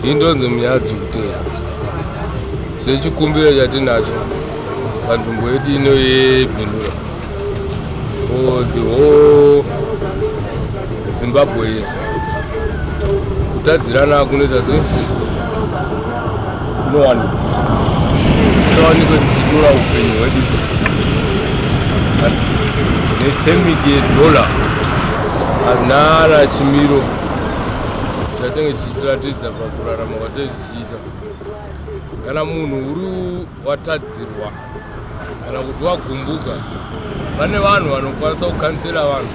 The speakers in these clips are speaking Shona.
Indonzi Munyadzi Kutera. Sechikumbiro chatinacho panzvimbo yedu ino yeBindura for the whole Zimbabwe yese, kutadzirana kunoita se kunowanikwa, tisawanikwe tichitora upenyu hwedu isusu netemiki yedhola hanana chimiro chatinge tichiratidza pakurarama kwatinge tichiita. Kana munhu uri watadzirwa kana kuti wagumbuka, pane vanhu vanokwanisa kukansela vanhu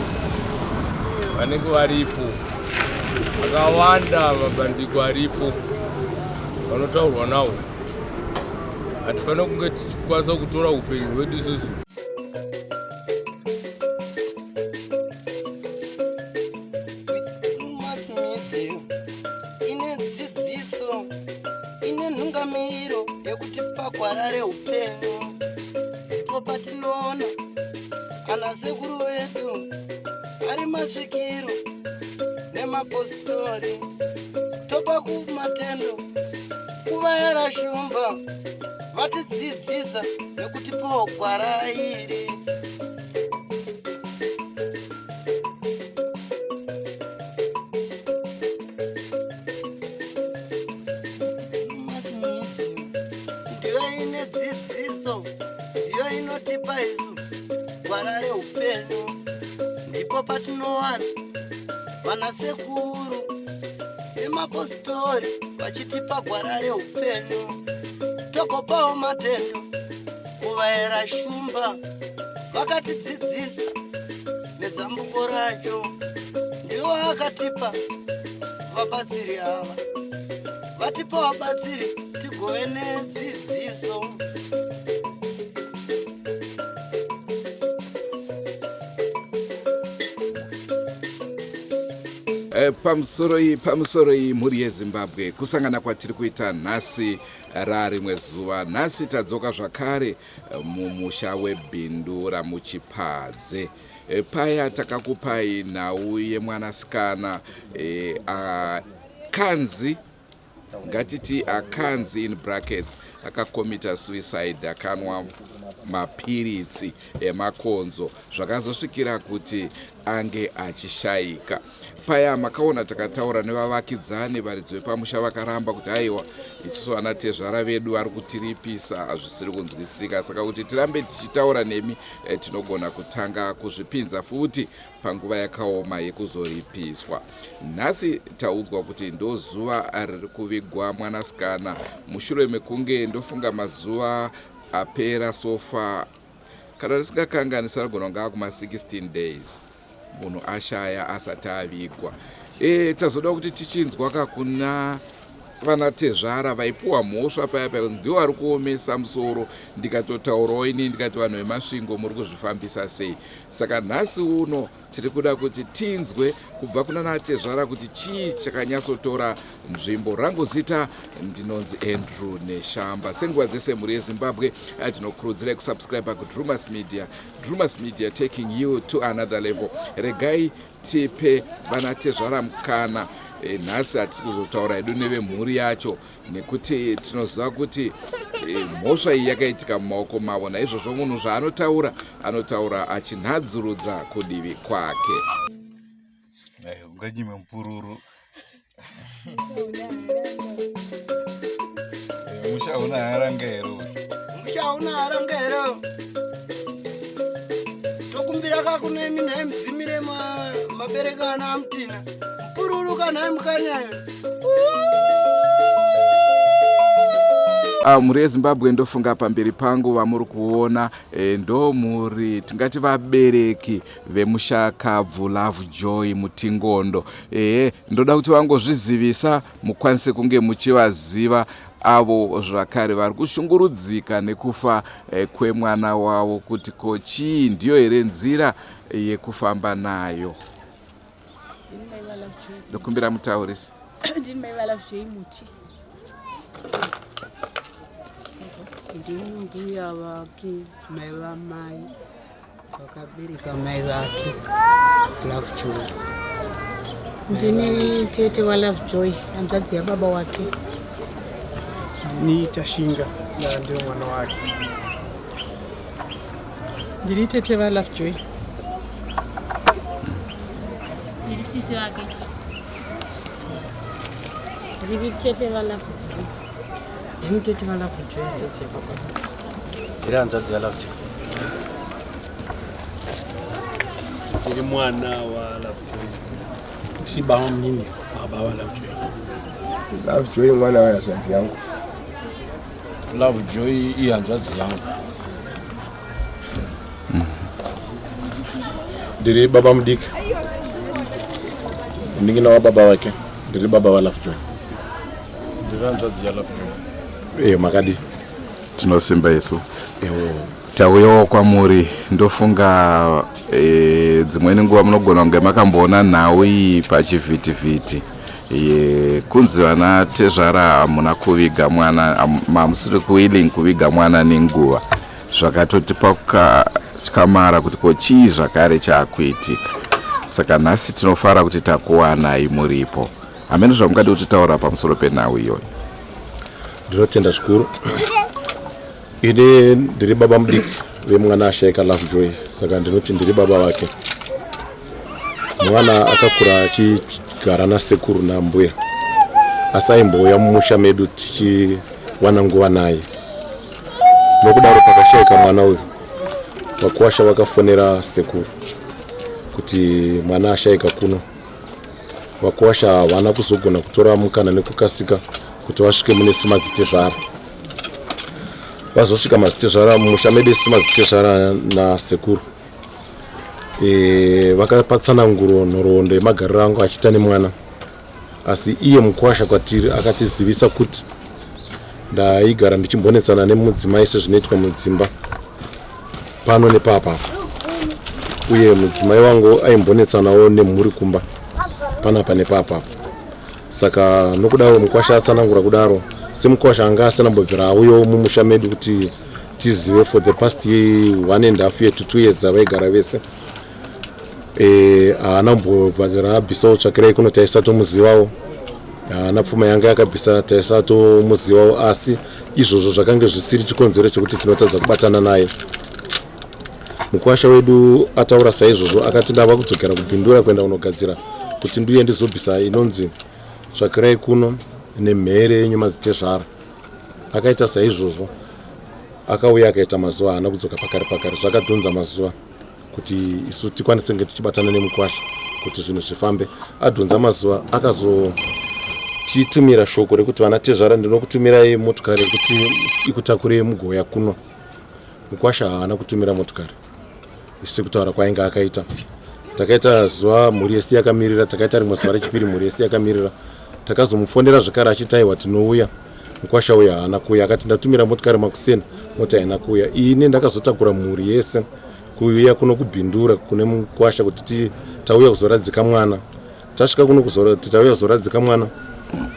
vanenge varipo akawanda, mabandiko aripo vanotaurwa nawo. Hatifanira kunge tichikwanisa kutora upenyu hwedu isusu. Ine dzidziso, ine nhungamiro yekutipa gwara reupenyu. Ndipo patinoona ana sekuru vedu ari masvikiro nemapositori, topa kumatendo kuvayera shumba vatidzidzisa nekutipawo gwara iri. Ndiyo ine dzidziso, ndiyo inotipa isu gwara reupenyu. Ndipo patinowana vanasekuru nemapositori vachitipa gwara reupenyu, togopawo matendo kuvaera shumba vakatidzidzisa nezambuko racho. Ndiwo akatipa vabatsiri ava, vatipa vabatsiri tigove nedzidziso. Pamusoroi, pamusoroi mhuri yeZimbabwe. Kusangana kwatiri kuita nhasi rarimwe zuva. Nhasi tadzoka zvakare mumusha weBindura muChipadze. Paya takakupai nhau yemwanasikana akanzi, ngatiti akanzi in brackets, akakomita suicide, akanwa mapiritsi emakonzo, zvakazosvikira kuti ange achishayika. Paya makaona takataura nevavakidzani, varidzi vepamusha vakaramba kuti aiwa, isusu vana tezvara vedu vari kutiripisa hazvisiri kunzwisika. Saka kuti tirambe tichitaura nemi, tinogona kutanga kuzvipinza futi panguva yakaoma yekuzoripiswa. Nhasi taudzwa kuti ndozuva riri kuvigwa mwanasikana mushure mekunge, ndofunga mazuva apera sofa, kana risingakanganisa, anogona kunge akuma 16 days munhu ashaya asati avigwa. Tazoda kuti tichinzwa kakuna vana tezvara vaipuwa mhosva paya paya kunzi ndivo vari kuomesa musoro. Ndikatotaurawo ini ndikati vanhu veMasvingo muri kuzvifambisa sei? Saka nhasi uno tiri kuda kuti tinzwe kubva kuna natezvara kuti chii chakanyatsotora nzvimbo. Rangu zita ndinonzi Andrew Neshamba. Senguva dzese, mhuri yeZimbabwe, tinokurudzirai kusubscribe kuDrumas Media. Drumas Media, taking you to another level. Regai tipe vana tezvara mukana. Nhasi hatisi kuzotaura hedu nevemhuri yacho nekuti tinoziva kuti mhosva iyi yakaitika mumaoko mavo. Naizvozvo munhu zvaanotaura, anotaura achinhadzurudza kudivi kwake. Unganyime mupururu. Musha una haranga here? Musha una haranga here? Tokumbira kakunemi nhai mudzimire mabereka ana amutina mupururu kanhai mukanyayo. Mhuri yeZimbabwe, ndofunga pamberi pangu vamuri kuona ndo mhuri, tingati vabereki vemushakabvu Love Joy Mutingondo. Ehe, ndoda kuti vangozvizivisa mukwanise kunge muchivaziva, avo zvakare vari kushungurudzika nekufa kwemwana wavo, kuti ko chii, ndiyo here nzira yekufamba nayo? Ndokumbira mutaurisi. Ndini mai vaLove Joy Muti. Ndini mbuya vake, mai vamai vakabereka mai vake Love Joy. Ndini tete waLove Joy, hanzvadzi yababa wake. Ndini Tashinga, ndiri mwana wake. Ndiri tete vaLove Joy. Ndiri sisi vake. Ndiri tete vaLove Joy. Ndini tete vaLove Joy, hanzvadzi yababa. Ndiri hanzvadzi yaLove Joy. Ndiri mwana waLove Joy. Ndiri baba munini baba vaLove Joy. Love Joy mwana wehanzvadzi yangu. Love Joy ihanzvadzi yangu. Ndiri baba mudiki, munin'ina wababa vake. Ndiri baba vaLove Joy. Ndiri hanzvadzi yaLove Joy. Makadi? Tinosimba isu. Ewo. Tauyawo kwamuri. Ndofunga dzimweni nguva munogona kunge makamboona nhau iyi pachivhitivhiti, kunzi vana tezvara hamuna kuviga mwana, mamusiri kuwilling kuviga mwana nenguva. Zvakatotipa kukatyamara kuti ko chii zvakare chaakuitika. Saka nhasi tinofara kuti takuwanai muripo. Hamene zvamungadi kutitaura pamusoro penhau iyoyo. Ndinotenda zvikuru. Ini ndiri baba mudiki vemwana ashayika, Love Joy, saka ndinoti ndiri baba vake. Mwana akakura achigara nasekuru nambuya, asi aimbouya mumusha medu tichiwana nguva naye. Nokudaro pakashayika mwana uyu, vakuwasha vakafonera sekuru kuti mwana ashayika kuno. Vakuwasha havana kuzogona kutora mukana nekukasika kuti vasvike mune sumadzitezvara. Vazosvika madzitezvara mumusha medu isu madzitezvara nasekuru, vakapa tsananguro, nhoroondo yemagariro angu achiita nemwana. Asi iye mukwasha kwatiri akatizivisa kuti ndaigara ndichimbonetsana nemudzimai sezvinoitwa mudzimba pano nepapapa, uye mudzimai wangu aimbonetsanawo nemhuri kumba panapa nepapapa. Saka nokudaro mukwasha atsanangura kudaro, semukwasha anga asina mbobvira auyawo mumusha medu kuti tizive for the past 1.5 year to 2 years dzavaigara vese, haana kumbobvira abvisawo tsvakirai kuno, taisatomuzivawo. Haana pfuma yanga yakabvisa, taisatomuzivawo. Asi izvozvo zvakange zvisiri chikonzero chekuti tinotadza kubatana naye. Mukwasha wedu ataura saizvozvo, akati ndava kudzokera kuBindura kuenda kunogadzira kuti ndiuye ndizobvisa inonzi tsvakirai kuno nemhere yenyu madzitezvara. Akaita saizvozvo, akauya akaita mazuva, haana kudzoka pakare pakare. Zvakadhonza mazuva kuti isu tikwanise kunge tichibatana nemukwasha kuti zvinhu zvifambe. Adhonza mazuva, akazochitumira shoko rekuti vana tezvara, ndinokutumirai motokari yekuti ikutakurei mugouya kuno. Mukwasha haana kutumira motokari sekutaura kwainge akaita. Takaita zuva mhuri yese yakamirira, takaita rimwe zuva rechipiri mhuri yese yakamirira. Takazomufonera zvekare achiti aiwa, tinouya. Mukwasha uyu haana kuuya. Akati ndatumira motokari makuseni, mota haina kuuya. Ini ndakazotakura mhuri yese kuuya kuno kuBindura kune mukwasha kuti tauya kuzoradzika mwana. Tasvika kuno, tauya kuzoradzika mwana,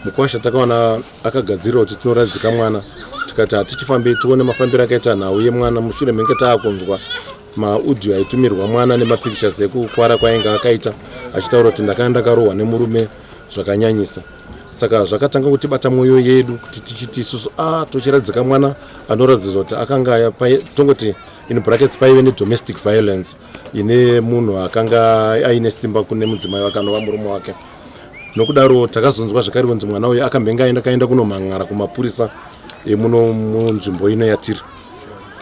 mukwasha takaona akagadzirira kuti tinoradzika mwana. Tikati hatichifambei tione mafambiro akaita nhau yemwana mushure menge taakunzwa maaudio aitumirwa mwana nemapictures ekukwara kwainge akaita, achitaura kuti ndakanga ndakarohwa nemurume zvakanyanyisa. Saka zvakatanga kutibata mwoyo yedu kuti tichiti isusu a tochiradzika mwana anoratidzwa kuti akanga, tongoti in brackets, paive nedomestic violence ine munhu akanga aine simba kune mudzimai wake anova murume wake. Nokudaro takazonzwa zvakare kunzi mwana uyu akambenge aenda kaenda kunomhan'ara kumapurisa emuno munzvimbo ino yatiri.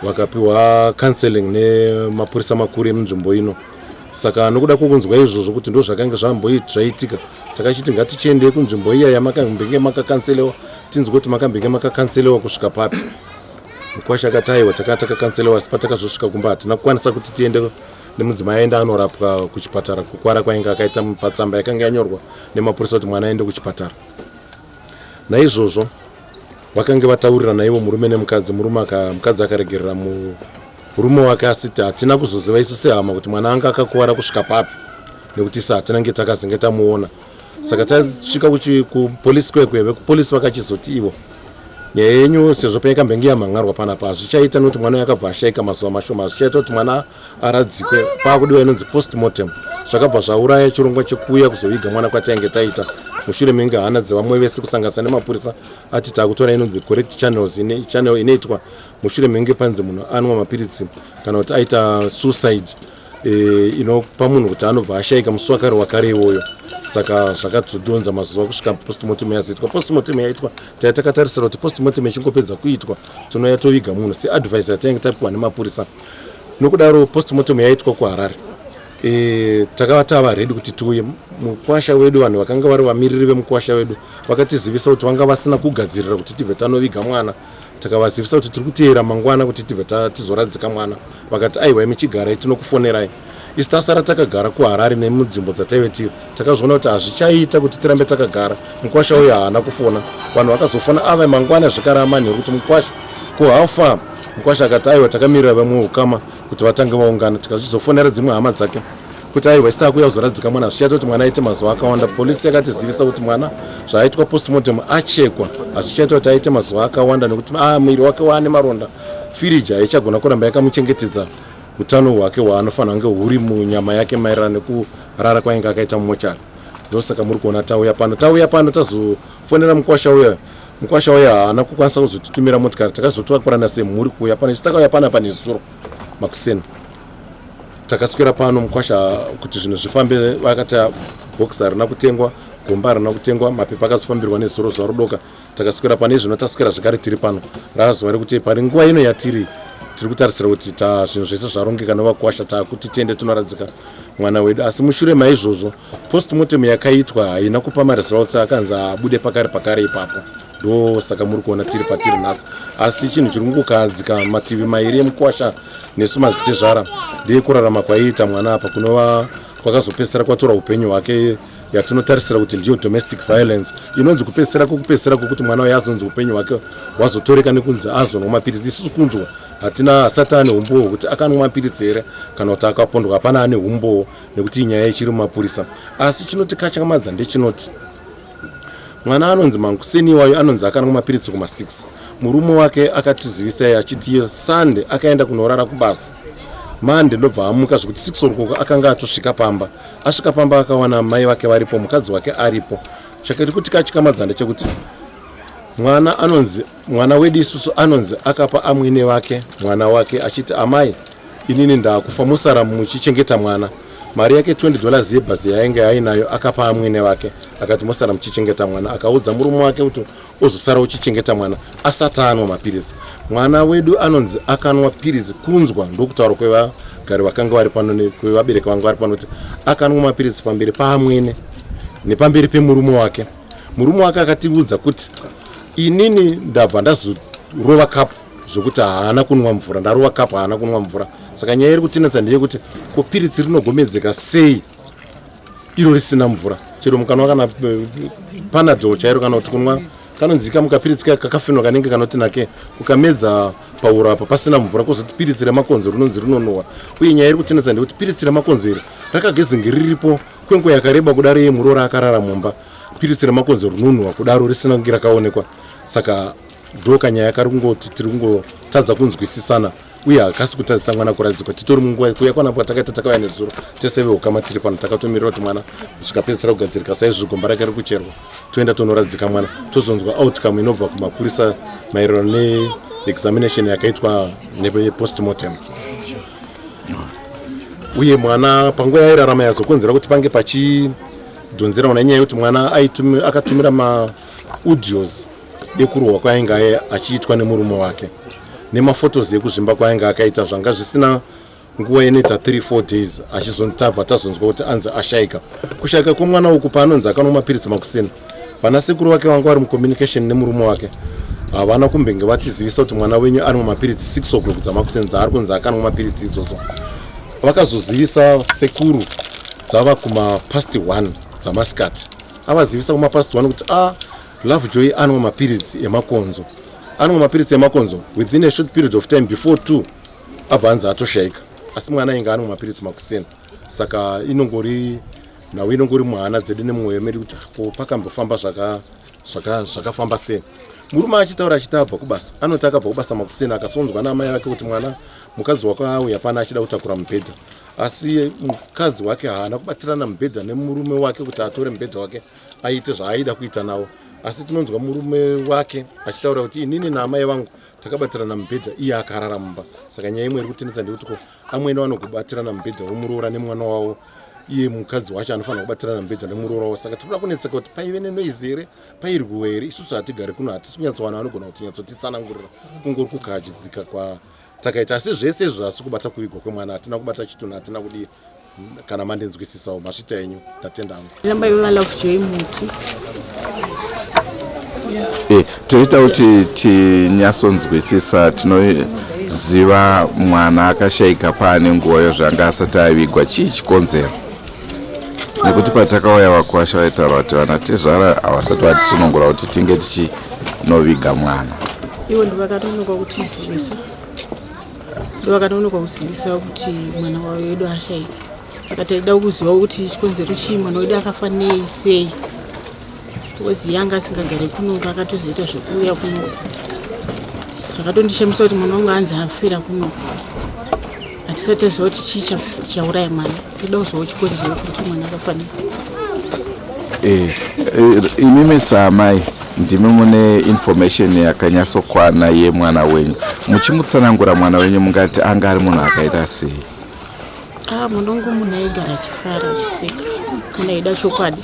Vakapiwa counseling nemapurisa makuru emunzvimbo ino. Saka nokuda kwokunzwa izvozvo kuti ndo zvakanga zvaitika, takachiti ngatichiendei kunzvimbo iya yamakambenge makacounselewa, tinzwe kuti makambenge makacounselewa kusvika papi. Mukwasha akati aiwa, takanga takacounselewa, asi patakazosvika kumba hatina kukwanisa kuti tiende nemudzimai aenda anorapwa kuchipatara kukwara kwainge akaita patsamba yakanga yanyorwa nemapurisa kuti mwana aende kuchipatara. Naizvozvo vakange vataurirana naivo murume nemukadzi. Murume mukadzi akaregerera murume wake, asi hatina kuzoziva isu sehama kuti mwana anga akakuvara kusvika papi, nekuti isu hatinange takazenge tamuona. Saka tasvika kupolisi kwekwe, vekupolisi vakachizoti ivo Nyaya yenyu sezvo paikambenge yamhan'arwa panapa hazvichaita nekuti mwana uyu akabva ashaika mazuva mashoma, hazvichaita kuti mwana aradzikwe, paakudiwa inonzi postmortem. Zvakabva zvauraya chirongwa chekuuya kuzoviga mwana kwatainge taita mushure menge hana dzevamwe vese kusanganisa nemapurisa ati takutora inonzi correct channels ine, channel inoitwa mushure menge panzi munhu anwa mapiritsi kana kuti aita suicide e, inopa munhu kuti anobva ashaika musi wakare wakare iwoyo. Saka zvakatodonza mazuva kusvika postmortem yazoitwa. Postmortem yaitwa, tai takatarisira kuti postmortem ichingopedza kuitwa tinouya toviga munhu seadvice yatainge tapiwa nemapurisa. Nokudaro postmortem yaitwa kuHarare, takava tava ready kuti tiuye. Mukwasha wedu, vanhu vakanga vari vamiriri vemukwasha wedu vakatizivisa kuti vanga vasina kugadzirira kuti tibve tanoviga mwana. Takavazivisa kuti tiri kuteera mangwana kuti tibve tizoradzika mwana. Vakati aiwa, imi chigarai, tinokufonerai. Isi tasara takagara kuHarare nemudzimbo dzataive tiri. Takazviona kuti hazvichaita kuti tirambe takagara. Mukwasha uyu haana kufona. Vanhu vakazofona ava mangwana zvekare amanheru kuti mukwasha ko how far? Mukwasha akati aiwa, takamirira vamwe ukama kuti vatange vaungana. Tikachizofonera dzimwe hama dzake kuti aiwa, isi takuuya kuzoradzika mwana, zvichaita kuti mwana aite mazuva akawanda. Polisi yakatizivisa kuti mwana zvaaitwa postmortem achekwa, hazvichaita kuti aite mazuva akawanda nekuti muviri wake waane maronda, firiji haichagona kuramba yakamuchengetedza utano hwake hwaanofanira kunge huri munyama yake maererano nekurara kwainge akaita mumochari. Ndosaka muri kuona tauya pano. Tauya pano tazofonera mukwasha uya. Mukwasha uya haana kukwanisa kuzotitumira motikari. Takazotoakurana semhuri kuuya pano. Isi takauya panapa nezuro makuseni, takaswera pano. Mukwasha kuti zvinhu zvifambe vakati bhokisi harina kutengwa, gomba harina kutengwa, mapepa akazofambirwa nezuro zuva rodoka. Takaswera pane izvino, taswera zvekare tiri pano. Rava zuva rekuti pari nguva ino yatiri tiri kutarisira kuti ta zvinhu zvese zvarongeka nevakwasha, taakuti tiende tinoradzika mwana wedu. Asi mushure maizvozvo postmortem yakaitwa haina kupa maresults akanzi abude pakare pakare ipapo. Ndo saka muri kuona tiri patiri nhasi. Asi chinhu chiri kungokadzika mativi mairi emukwasha nesu mazitezvara ndeyekurarama kwaiita mwana apa kunova kwakazopedzisira kwatora upenyu hwake, yatinotarisira kuti ndiyo domestic violence inonzi kupedzisira kwekupedzisira kwekuti mwana uyo azonzi upenyu hwake hwazotoreka nekunzi azonwa mapiritsi. Isusu kunzwa hatina, asati ane umbowo hwekuti akanwa mapiritsi here kana kuti akapondwa. Hapana ane umbowo nekuti inyaya ichiri mumapurisa. Asi chinotikatyamadza ndechinoti mwana anonzi mankuseni iwayo anonzi akanwa mapiritsi kuma6. Murume wake akatizivisai achiti iyo Sunday akaenda kunorara kubasa, Monday ndobva amuka zvekuti 6 o'clock akanga atosvika pamba. Asvika pamba akawana mai vake varipo, mukadzi wake aripo. Chakati kuti katyamadza ndechekuti mwana anonzi mwana wedu isusu anonzi akapa amwene vake mwana wake achiti, "Amai, inini ndakufa, musara muchichengeta mwana." Mari yake $20 yebhazi yainge ainayo akapa amwene vake, akati musara muchichengeta mwana. Akaudza murume wake kuti ozosara uchichengeta mwana asati anwa mapiritsi. Mwana wedu anonzi akanwa piritsi kunzwa ndokutaura kwevagari vakanga vari pano, kwevabereki vanga vari pano, kuti akanwa mapiritsi pamberi paamwene nepamberi pemurume wake. Murume wake akatiudza kuti inini ndabva ndazorova kapu zvokuti haana kunwa mvura, ndarova kapu haana kunwa mvura. Saka nyaya iri kutinetsa ndeyekuti ko piritsi rinogomedzeka sei iro risina mvura? Chero mukanwa kana Panadol chairo kana kuti kunwa kanonzika mukapiritsi kaya kakafinwa kanenge kanoti nake kukamedza pauro apa pasina mvura, kwozoti piritsi remakonzo rinonzi rinonowa. Uye nyaya iri kutinetsa ndekuti piritsi remakonzo iri rakagezenge riripo kwenguva yakareba kudaro yemurora akarara mumba, piritsi remakonzo rinonhuhwa kudaro risina kunge rakaonekwa. Saka ndokanyaya kari kungoti tiri kungotadza kunzwisisana uye hakasi kutadzisa mwana kuradzikwa. Titori munguva kuya kwana takaita, takauya nezuro tese veukama tiri pano, takatomirira kuti mwana zvikapedzisira kugadzirika saizvo gomba rake riri kucherwa, toenda tonoradzika mwana, tozonzwa outcome inobva kumapurisa maererano neexamination yakaitwa nepostmortem. Uye mwana panguva yairarama yazokonzera kuti pange pachidhonzerwa nenyaya yekuti mwana akatumira maaudios ekurohwa kwainge achiitwa nemurume wake nemaphotos ekuzvimba kwainge akaita, zvanga zvisina nguva inoita 3 4 days achizontabva tazonzwa kuti anzi ashayika. Kushayika kwemwana uku, paanonzi akanwa mapiritsi makuseni, vana sekuru vake vanga vari mucommunication nemurume wake havana kumbenge vatizivisa kuti mwana wenyu ari mumapiritsi 6 o'clock dzamakuseni dzaari kunzi akanwa mapiritsi idzodzo. Vakazozivisa sekuru dzava kumapast 1 dzamasikati. Avazivisa kumapast 1 kuti a Love Joy anwa mapiritsi emakonzo, anwa mapiritsi emakonzo, within a short period of time before 2 abva anzi atoshayika. Asi mwana ainge anwa mapiritsi makuseni. Saka inongori Nhau inongori muhana dzedu nemumwoyo medu kuti ko pakambofamba zvakafamba sei. Murume achitaura achiti abva kubasa, anoti akabva kubasa makuseni akasonzwa naamai vake kuti mwana mukadzi wako auya pana achida kutakura mubhedha, asi mukadzi wake haana kubatirana mubhedha nemurume wake kuti atore mubhedha wake aite zvaaida kuita nawo. Asi tinonzwa murume wake achitaura kuti inini naamai vangu takabatirana mubhedha, iye akarara mumba. Saka nyaya imwe iri kutinetsa ndeyekuti ko amwene vanogobatirana mubhedha womuroora nemwana wavo, iye mukadzi wacho anofanira kubatirana mubhedha nemuroora wavo. Saka tinoda kunetseka kuti paive nenoizi here, pairwiwa here. Isusu hatigari kuno, hatisi kunyatsowana vanogona kuti nyatsotitsanangurira, kungori kukachidzika kwatakaita. Asi zvese izvo asi kubata kuvigwa kwemwana hatina kubata chitunha, hatina kudii. Kana mandinzwisisawo, masvita enyu, ndatenda hangu. Ramba iwe Love Joy Muti. Toita kuti tinyatsonzwisisa, tinoziva mwana akashayika paane nguva yozvanga asati avigwa. Chii chikonzero? Nekuti patakauya vakwasha vaitaura kuti vana tezvara havasati vatisunungura kuti tinge tichinoviga mwana. Ivo ndovakatonoka kutizivisa, ndovakatonoka kuzivisa kuti mwana wavo wedu ashayika. Saka taida kuziva kuti chikonzero chii, mwana wedu akafa nei, sei, because iye anga asingagare kunoku, akatozoita zvekuuya kunoku. Zvakatondishamisa kuti mwana wangu anzi afira kunoku, hatisati taziva kuti chii chauraya mwana. Toda kuzivawo chikonzero chekuti mwana akafa nei. Imimi saamai ndimi mune information yakanyatsokwana yemwana wenyu. Muchimutsanangura mwana wenyu, mungati anga ari munhu akaita sei? Ah, mwana wangu munhu aigara achifara, achiseka, munhu aida chokwadi,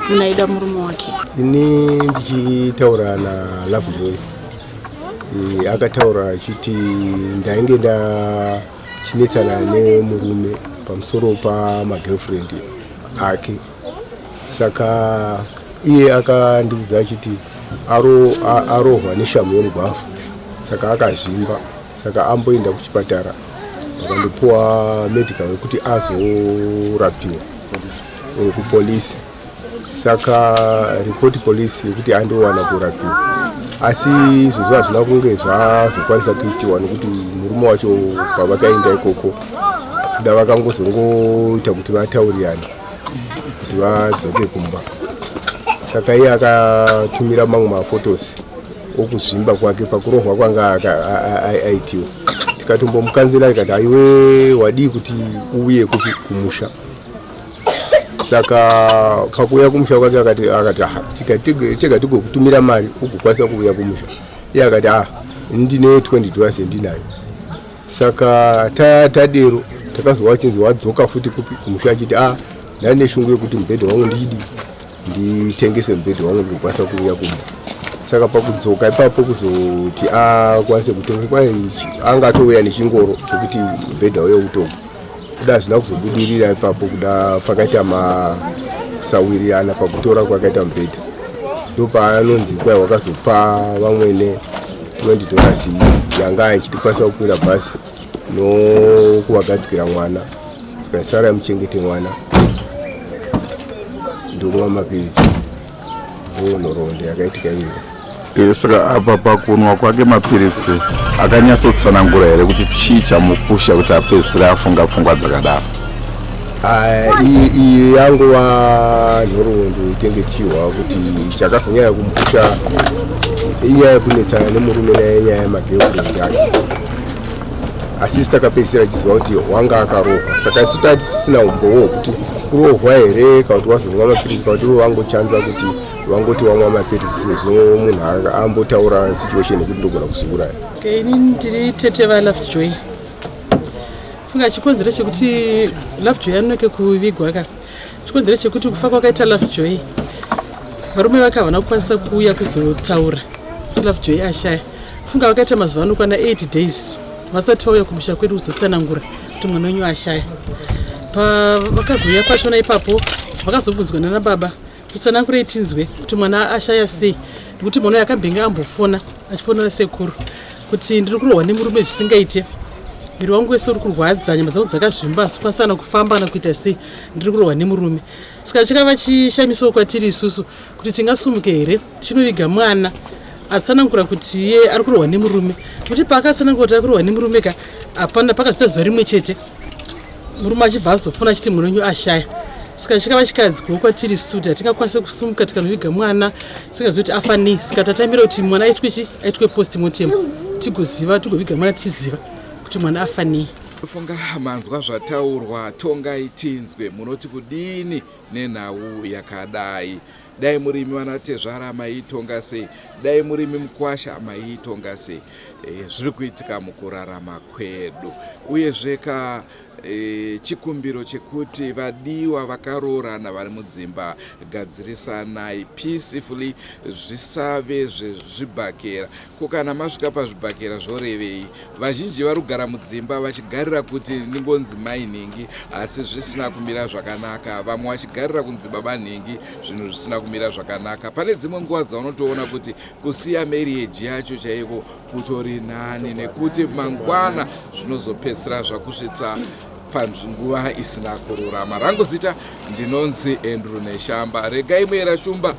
munhu aida murume wake. Ini ndichitaura naLove Joy, akataura achiti ndainge ndachinetsana nemurume pamusoro pamagirlfriend ake. Saka iye akandiudza achiti arohwa neshamu yemugwavha, saka akazvimba, saka amboenda kuchipatara, vakandopuwa medical yekuti azorapiwa kupolisi. Saka ripoti polisi yekuti andowana kurapiwa, asi izvozvo hazvina kunge zvazokwanisa kuitiwa nekuti murume wacho pavakaenda ikoko kuda vakangozongoita kuti vataurirane kuti vadzoke kumba. Saka iye akatumira mamwe mafotos okuzvimba kwake pakurohwa kwanga aitiwa. Tikatombomukanzira, tikati, "Aiwe, wadii kuti uuye kupi kumusha?" Saka pakuuya kumusha kwake akati, "Aha, tega tigokutumira mari ugokwanisa kuuya kumusha." Iye akati, "Ah, ndine $20 yandinayo." Saka tadero takazwa vachinzi wadzoka futi kupi kumusha, achiti, "A, ndane shungu yekuti mubhedha wangu ndichidi nditengese mubhedha wangu ndigokwanisa kuuya kumba." Saka pakudzoka ipapo kuzoti akwanise kutengesa, kwai anga atouya nechingoro chekuti mubhedha uye utogwa. Kuda hazvina kuzobudirira ipapo, kuda pakaita makusawirirana pakutora kwakaita mubhedha. Ndopaanonzi kwai wakazopa vamwene $20 yanga ichikwanisa kukwira bhasi nokuvagadzikira mwana, saka sara muchengete mwana, ndomwa mapiritsi. Ndo nhoroondo yakaitika iyoyo. Saka apa pakunwa kwake mapiritsi akanyatsotsanangura here kuti chii chamupusha kuti apedzisire afunga pfungwa dzakadaro? Ah, iyi yangova nhoroondo itenge tichihwa kuti chakazonyanya kumupusha inyaya yekunetsana nemurume naye, nyaya yemagirlfriend ake. Asi isu takapedzisira tichiziva kuti wanga akarohwa, saka isu tatisina umbowo hwekuti kurohwa here kana kuti wazomwa mapiritsi, kana kuti ivo vangochanza kuti vangoti wamwa mapiritsi, sezvo munhu ambotaura situation yekuti ndogona kuzviuraya. Okay, ini ndiri tete vaLove Joy. Funga chikonzero chekuti Love Joy anonoke kuvigwa ka, chikonzero chekuti kufa kwakaita Love Joy, varume vake havana kukwanisa kuuya kuzotaura kuti Love Joy ashaya. Funga vakaita mazuva anokwana 8 days vasati vauya kumusha kwedu kuzotsanangura kuti mwana wenyu ashaya. Pavakazouya pachona ipapo, vakazobvunzwa nana baba, "Tsanangurei tinzwe kuti mwana ashaya sei?" Nekuti mwana uyu akambenge ambofona, achifonera sekuru kuti, "Ndiri kurohwa nemurume zvisingaite, muviri wangu wese uri kurwadza, nyama dzangu dzakazvimba, asi kwasana kufamba kana kuita sei, ndiri kurohwa nemurume." Saka chakava chishamiso kwatiri isusu kuti tingasumuke here tichinoviga mwana atsanangura kuti iye ari kurohwa nemurume, nekuti paakatsanangura kuti ari kurohwa nemurume ka, hapana pakazvita zuva rimwe chete murume achibva azofona achiti mwana wenyu ashaya. Saka chikava chikadziko kwatiri suti hatingakwanise kusumuka tikanoviga mwana singazivi kuti afa nei. Saka tatamira kuti mwana aitwe chi aitwe postmortem tigoziva tigoviga mwana tichiziva kuti mwana afa nei. Funga manzwa zvataurwa, tongai tinzwe munoti kudini nenhau yakadai. Dai murimi vanatezvara maiitonga sei? Dai murimi mukwasha maiitonga sei? E, zviri kuitika mukurarama kwedu. Uyezve ka e, chikumbiro chekuti vadiwa vakaroorana vari mudzimba gadzirisanai peacefully zvisave zvezvibhakera. Ko kana masvika pazvibhakera zvorevei? Vazhinji vari kugara mudzimba vachigarira kuti ndingonzi mai nhingi asi zvisina kumira zvakanaka. Vamwe vachigarira kunzi baba nhingi zvinhu zvisina kumira zvakanaka. Pane dzimwe nguva dzaunotoona kuti kusiya marriage yacho chaiko kutori nani nekuti mangwana zvinozopedzisira zvakusvitsa panguva isina kururama. Rangu zita ndinonzi Andrew Neshamba. Regai Muera Shumba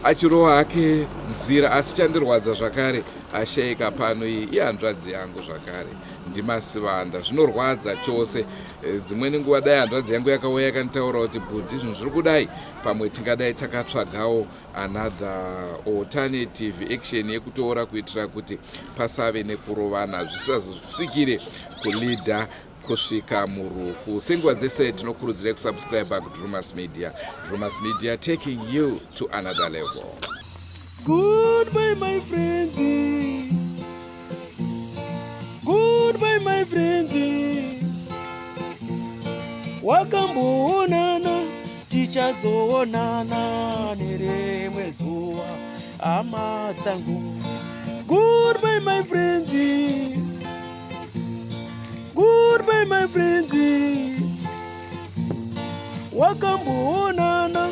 achirova hake nzira asi chandirwadza zvakare ashaika pano iyi ihanzvadzi yangu zvakare ndimasivanda zvinorwadza chose eh, dzimweni nguva dai hanzvadzi yangu yakauya yakanditaura kuti bhudhi zvinhu zviri kudai pamwe tingadai takatsvagawo another alternative action yekutora kuitira kuti pasave nekurovana zvisazosvikire kuleader kusvika murufu senguva dzese tinokurudzirai kusubscribe kudrumas media drumas media taking you to another level Goodbye my friends. Goodbye my friends. Wakamboonana tichazoonana nerimwe zuva hama dzangu. Goodbye my friends. Goodbye my friends. Wakamboonana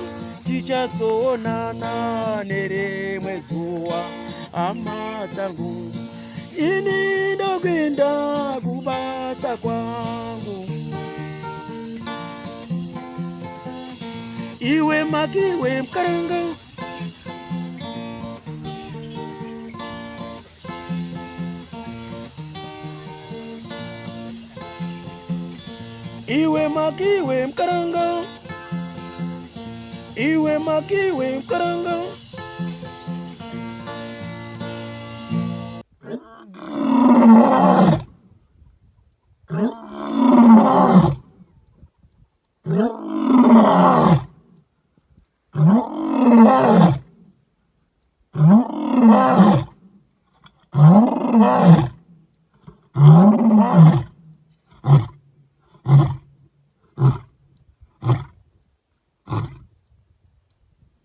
tichazoonana nerimwe zuva hama dzangu. Ini ndokuenda kubasa kwangu. Iwe makiwe mkaranga Iwe makiwe mkaranga Iwe makiwe mkaranga